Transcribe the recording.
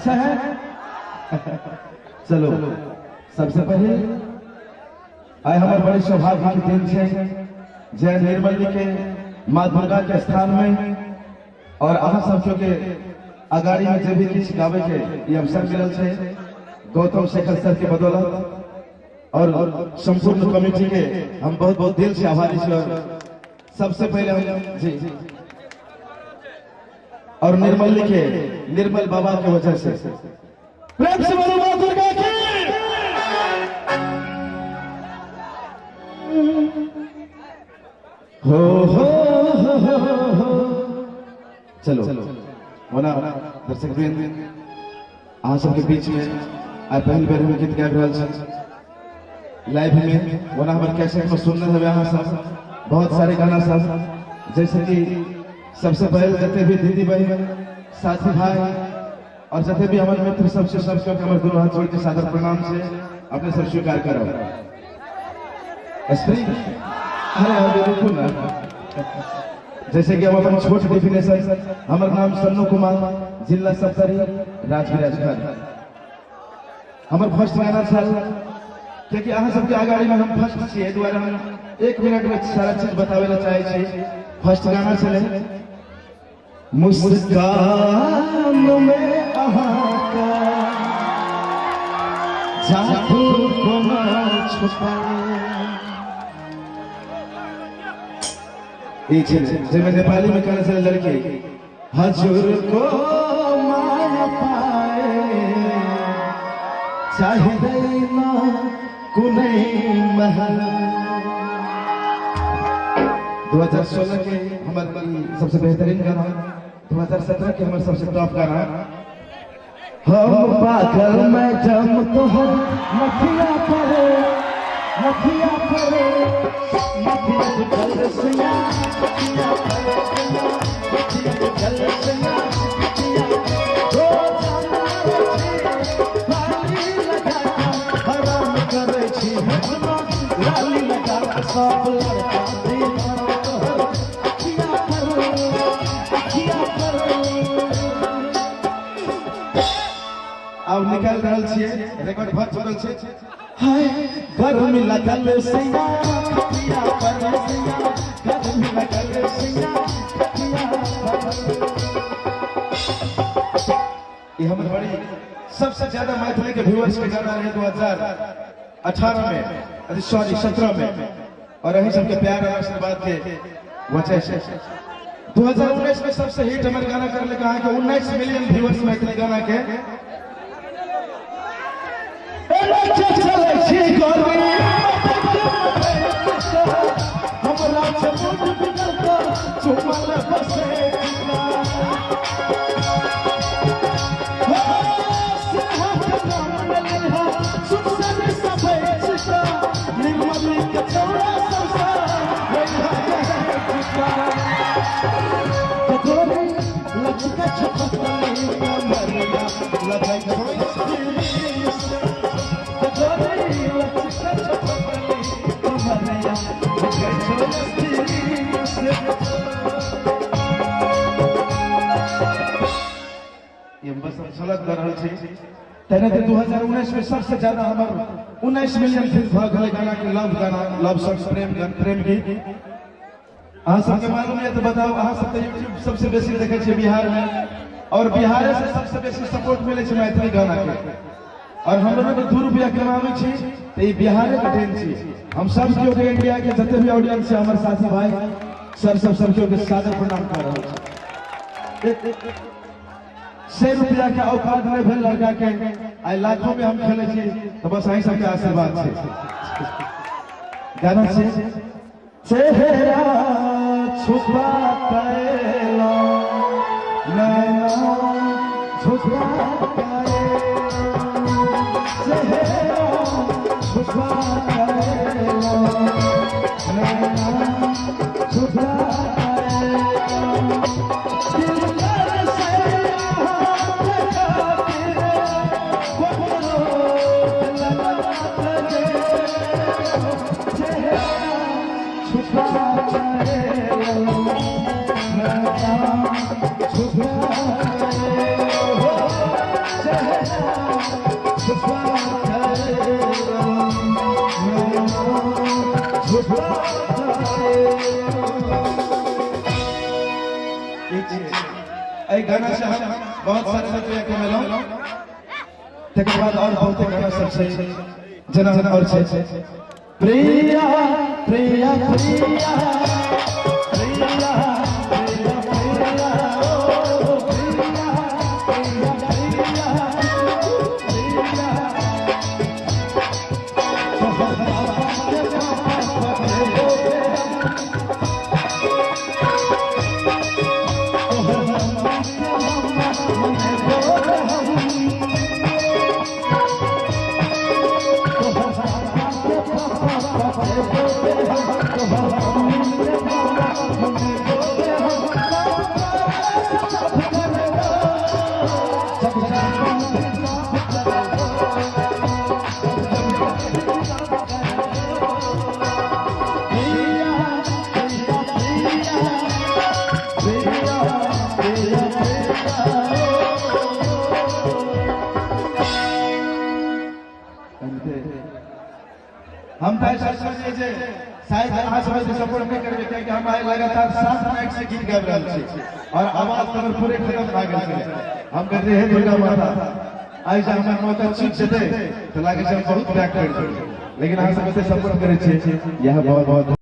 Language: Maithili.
अच्छा है। चलो सबसे पहले आइ हमर बड़ी सौभाग्य के दिन छै जय निर्मल जी के माँ दुर्गा के स्थान में और अहाँ सब के अगाड़ी में जे भी किछु गावे के ई अवसर मिलल छै गौतम शेखर सर के बदौलत और संपूर्ण कमेटी के हम बहुत बहुत दिल से आभारी छी। और सबसे पहले हम जी और निर्मल के निर्मल बाबा के वजह से प्रेम से बोलो मां दुर्गा की। हो हो हो हो हो। चलो ओना दर्शक वृंद अहाँ सबके बीच में आइ पहिल बेर हम गीत गाबि रहल छी लाइव में। ओना हमर कैसेट में सुनने हेबै अहाँ सब बहुत सारे गाना सब, जैसे कि सबसे पहले जते भी दीदी बहन साथी भाई और जते भी हमारे मित्र सबसे सबके हमर दोनों हाथ जोड़ के सादर प्रणाम से अपने सब स्वीकार करो। अरे अभी रुकू ना। जैसे कि हम अपन छोट डिफिनेशन, हमर नाम सन्नू कुमार, जिला सप्तरी, राजविराज घर। हमर फर्स्ट गाना छल, क्योंकि अहाँ सबके अगाड़ी में हम फर्स्ट छियै, दुआरे हम 1 मिनट में सारा चीज बतावे ला चाहे छी। फर्स्ट गाना छलै मुस्कान में अहाँ का जादू कोना छुपा। जैमे नेपाली में कहने छलै लड़की हजुर को माया पाए चाहिँदैन कुनै महल। 2016 के हमारे सबसे बेहतरीन गाना, 2017 के हमारे सबसे टॉप गाना हम पागल में जम तोहर नथिया पर नथिया पर नथिया पर सैया नथिया पर नथिया पर सैया हो लाली लगा हराम करै छी अपना लाली लगा सब लड़का दीवाना तोहर अखिया पर अखिया पर। अब निकाल रहल छियै, रिकॉर्ड भऽ चुकल छै। हाय गर्मी लगल सैया खटिया पर सैया गर्मी लगल सैया खटिया पर। ये हमर बड़ी सबसे ज्यादा मैथिली के व्यूअर्स के गाना रहे 2018 में, अरे सॉरी 17 में, और यही सबके प्यार और आशीर्वाद के वजह से 2019 में सबसे हिट हमर गाना कर ले कहा कि 19 मिलियन व्यूअर्स मैथिली गाना के। तेने 2019 में सबसे ज्यादा हमर 19 मिलियन व्यूज भऽ गेलै गाना के लव गाना, लव सॉन्ग, प्रेम गान, प्रेम गीत। अहाँ सबके मालूम है तो बताओ, अहाँ सब तऽ यूट्यूब सबसे बेसी देखै छियै बिहार में, और बिहारे से सबसे बेसी सपोर्ट मिलै छै मैथिली गाना के। और हम लोग 2 रुपया कमाबै छी तऽ ई बिहारे के देन छी। हम सब केओ के इंडिया के जते भी ऑडियंस छै हमर साथी भाई सर सब सब केओ के सादर प्रणाम कऽ रहल छी। 100 रुपया के औकात नहीं भेल लड़का के, आइ लाखों में हम खेले छी, तो बस अहीं सबके आशीर्वाद छै। गाना छै चेहरा छुपा कैला नैना छुपा कैला चेहरा छुपा कैला नैना छुपा छुपा। एहि गाना से हम बहुत सारे रुपया कमेलहुँ। तकर बाद और बहुते गाना सब छै, जेना और छै प्रिया प्रिया प्रिया प्रिया प्रिया प्रिया ओ प्रिया प्रिया प्रिया प्रिया हम तो ऐसा सोचे जे शायद अहाँ सब के सपोर्ट नहीं करबे, कियाकि हम आइ लगातार 7 नाइट से गीत गाबि रहल छी और आवाज हमर पूरे खत्म भए गेल छै। हम कहते हे दुर्गा माता, आइ जे हमर माता छूट जेतै तऽ लागै छै हम बहुत बैक कर जेबै, लेकिन अहाँ सब एते सपोर्ट करै छी, यह बहुत बहुत।